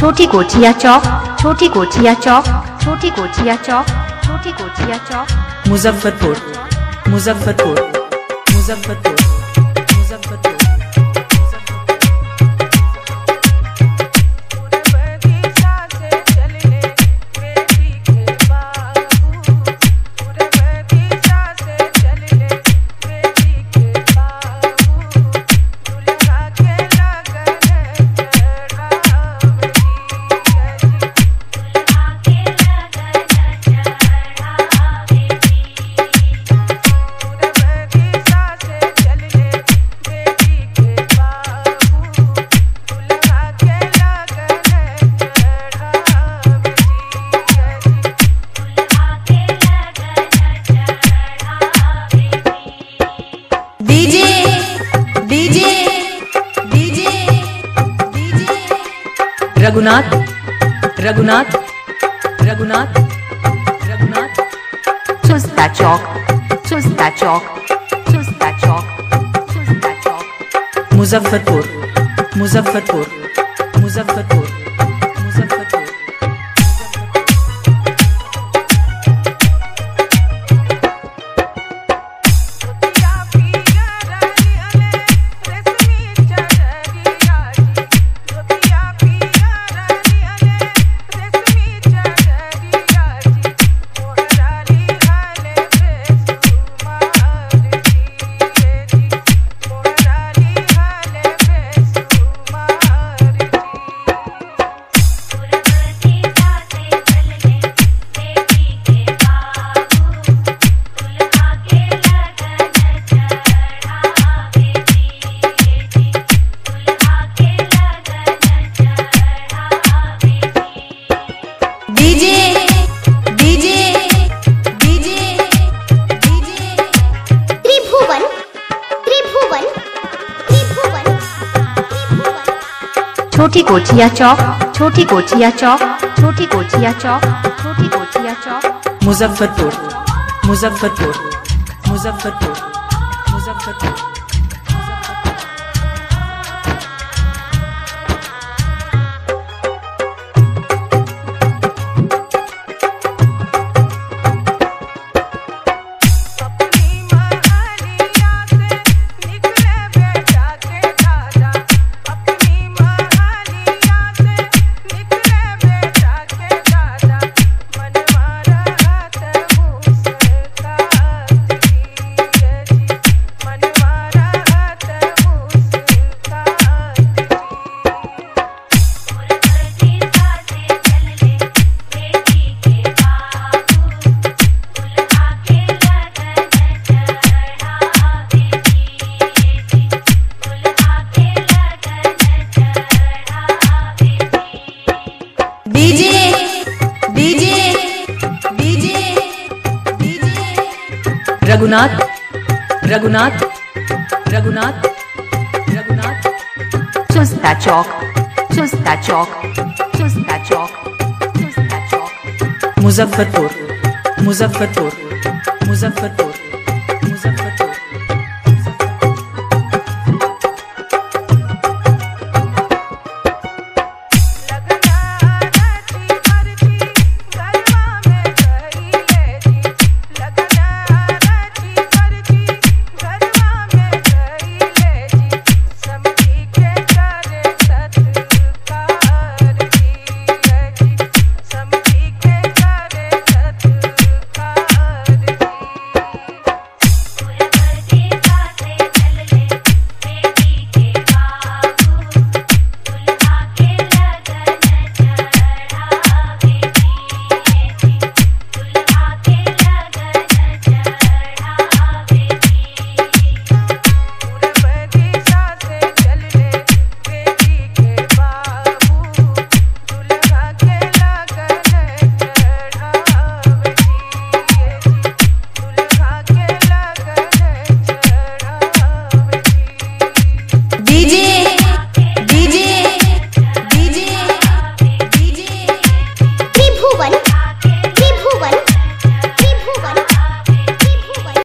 छोटी कोठिया चौक, छोटी कोठिया चौक, छोटी कोठिया चौक, छोटी कोठिया चौक, Muzaffarpur, Muzaffarpur, Muzaffarpur, Muzaffarpur. DJ DJ DJ DJ Raghunath, Raghunath, Raghunath, Raghunath. Chusta Chowk, Chusta Chowk, Chusta Chowk, Chusta Chowk, Muzaffarpur, Muzaffarpur, Muzaffarpur, Muzaffarpur. DJ DJ DJ DJ Tribhuvan, Tribhuvan, Tribhuvan, Tribhuvan. छोटी कोठिया चौक, छोटी कोठिया चौक, छोटी कोठिया चौक, छोटी कोठिया चौक, Muzaffarpur, Muzaffarpur, Muzaffarpur, Muzaffarpur. DJ DJ DJ DJ Raghunath, Raghunath, Raghunath, Raghunath. Chusta Chowk, Chusta Chowk, Chusta Chowk, Chusta Chowk, Muzaffarpur, Muzaffarpur, Muzaffarpur.